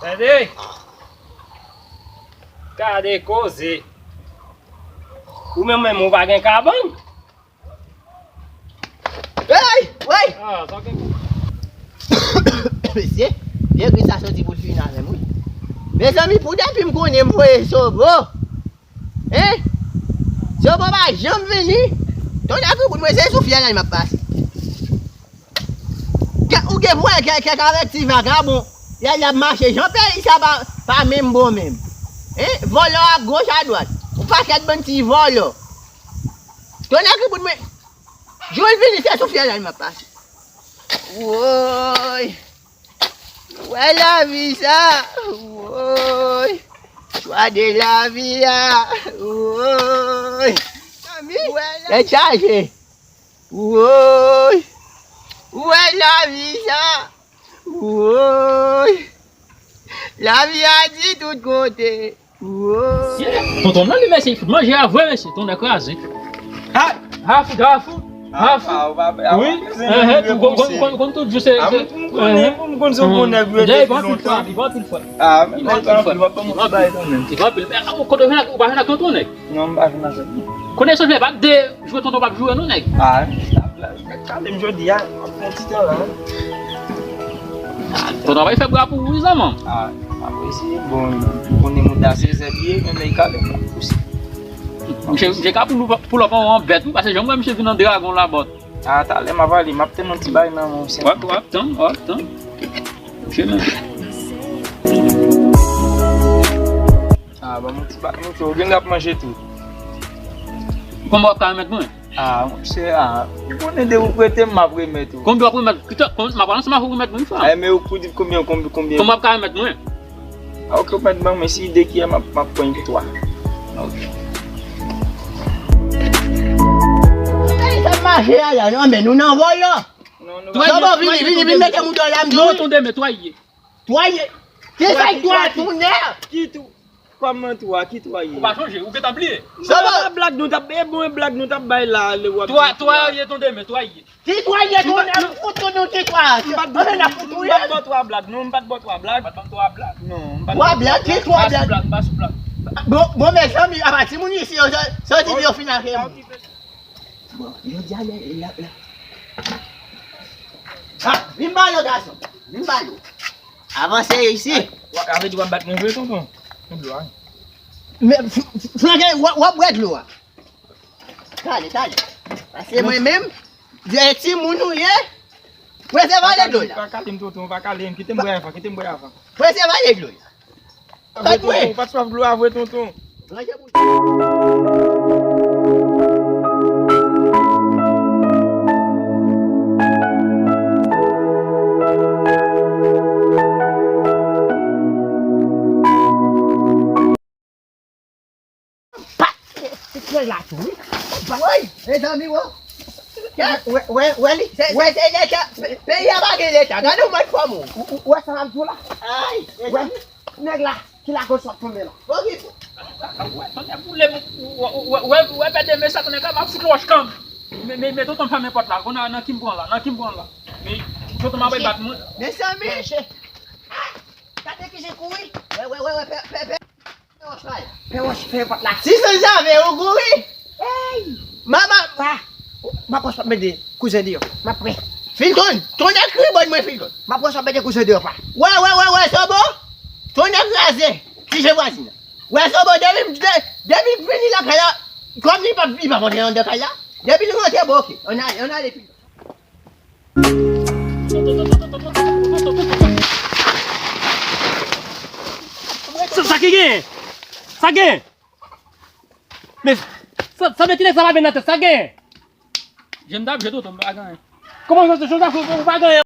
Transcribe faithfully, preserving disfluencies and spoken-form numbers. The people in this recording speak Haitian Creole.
Tande! Gade koze! Ou menm menm ou pa gen kabann? Hey! Wey! Ah, sa gen. Mesye, vye gri sa soti pou l fini avè m, wi. Mezanmi, pou depi m konnen m voye Sobo. Hein? Sobo pa janm vini. Tonnè ki bout mwen, se sou fyèl la m ap pase. Kè, ou gen pou wè kè, kè, kè avèk ti vagabon. Y a, y ap mache. Jan peyi sa pa, pa menm bon menm. Hein? Vòlò a goch a dwat. Yon pakèt bann ti vòlò. Tonnè ki bout mwen. Jou l vini, se sou fyèl la m ap pase. Woy. Wè lavi sa. Woy. Chwa de lavi a. Woy. Tèt chaje. Woy. Wè lavi sa. Woy. Lavi a di tout kote. Woy. Tonton nan li mesye, li fout manje a vre mesye, tonnè kraze. Ha! Ha fout, ha fout, ha fout. Wi. Enhen, tou kon, kon, kon, kon tout jou se, se, enhen. Pou m konn se yon bon nèg, wi, depi lontan. Li bon anpil fwa. Ah, men anpil fwa. Li bon anpil fwa. Li bon anpil. Kote w jwenn ak, ou pa jwenn ak tonton nèg? Non, m pa jwenn avèk li. Konnen se pa de jwe tonton p ap jwe non nèg. Ah, nèg kale m jodi a, m ap pran ti tan la. Tonton pa fè bra pou ou wi zanman. Ah, m ap eseye bon, ou konnen moun da se zèb ye, men nèg kale m ap pouse. Misye, misye ka pou, pou lòp an bèt wi, paske jan m wè misye vin an dragon labòt. Ah, talè m ap ale, m ap tann yon ti bagay nan men w. W ap, w ap tann, w ap tann. Misye menm. Ah, ban m yon ti bagay, monchè, ou gen dwa ap manje tou. Konbyen w ap ka remèt mwen? Ah, monchè, ah, ou konnen depi ou prete m, m ap remèt ou. Konbyen w ap remèt? Kite, kon, m ap pale ansanm avè w remèt mwen, frè. Eh, men ou kou di konbyen, konbyen, konbyen? Konbyen w ap ka remèt mwen? Ah, ok, ou mèt ban mwen, si de kiyè, m ap, m ap pran twa. Ok. Sa mache a la, non, men nou nan vòlò. Non, non. Sa bon, vini, vini, vini, mete mouton la, m di. Non, tonton, men twa ye. Twa ye. Ki sa twa, tonnè? Ki tou? Kòman twa? Ki twa ye? Ou pa sonje, ou gentan bliye. Sa bon, blag nou t ap, e bon, e blag nou t ap bay la, le w ap di twa, twa ye, tonton, men twa ye. Ki twa ye, tonton, m fout nou ki twa. M pa t, m pa t ba w twa blag, non, m pa t ba w twa blag. M pa t ba w twa blag. Non, m pa t ba w twa blag. Twa blag, ki twa blag? M pa sou blag, m pa sou blag. Bon, bon, mezanmi, apa timoun isi yo, sa, sa di yo fin avè m. Bon, jodi a, lè, lè, lè. Ah, vin ba yo, gason. Vin ba yo. Avanse isi. Sa vle di w ap bat mwen vre, tonton? Yon dlo a. Men, f-, f-, flanke, w ap, w ap bwè dlo a. Tale, tale. Paske mwen menm, de timoun ou ye, prezève ale dlo la. Pa kale m, tonton, pa kale m. Kite m bwè avan, kite m bwè avan. Prezève ale dlo la. Vre, tonton, ou pa t swaf dlo a vre, tonton. Ranje bouch. Pa, se, se la tou, wi. Woy, mezanmi, wo. Wè, wè, wè li. Se, se, se leta. Pe-, peyi a pa gen leta. Gade yon mòd fòm ou. Ou, ou, ou wè sa m ap di w la? Ay, mezanmi. Nèg la, ki lakoz w ap tonbe la? Bon, ki bon. Wè, tonnè boule m, wè, wè, wè, wè, pède men sa, tonnè ka m ap fout wòch kan. Men, men, men, tonton, fèmen pòt la. Konn nan, nan ki m pran la, nan ki m pran la. Men, tonton, m ap bat mwen. Mezanmi. Gade kijan kouri. Wè, wè, wè, wè, pè, pè, pè. Pè wòch la. Pè wòch, fè pòt la. Si se zave ou kouri. Ey! Mama! Pa! M ap pran sòt mete kouzen deyò. M ap pre. Filton! Tonnè kribòd mwen, Filton! M ap pran sòt mete kouzen deyò, pa. Wè, wè, wè, wè, Sobo! Tonnè kraze! Ti je vwazin nan. Wè, Sobo, depi, de-, depi vini lakay la, kòm li pa, li pa rantre anndan kay la, depi li rantre, bon, oke. Ann ale, ann ale, Filton. Sa, sa ki gen? Sa gen? Men, sa, sa men ti nèg sa pa vin nan tèt, sa gen? Je m t ap je tonton, m pa gen anyen. Kòman sa, sa, sa, ou pa gen anyen?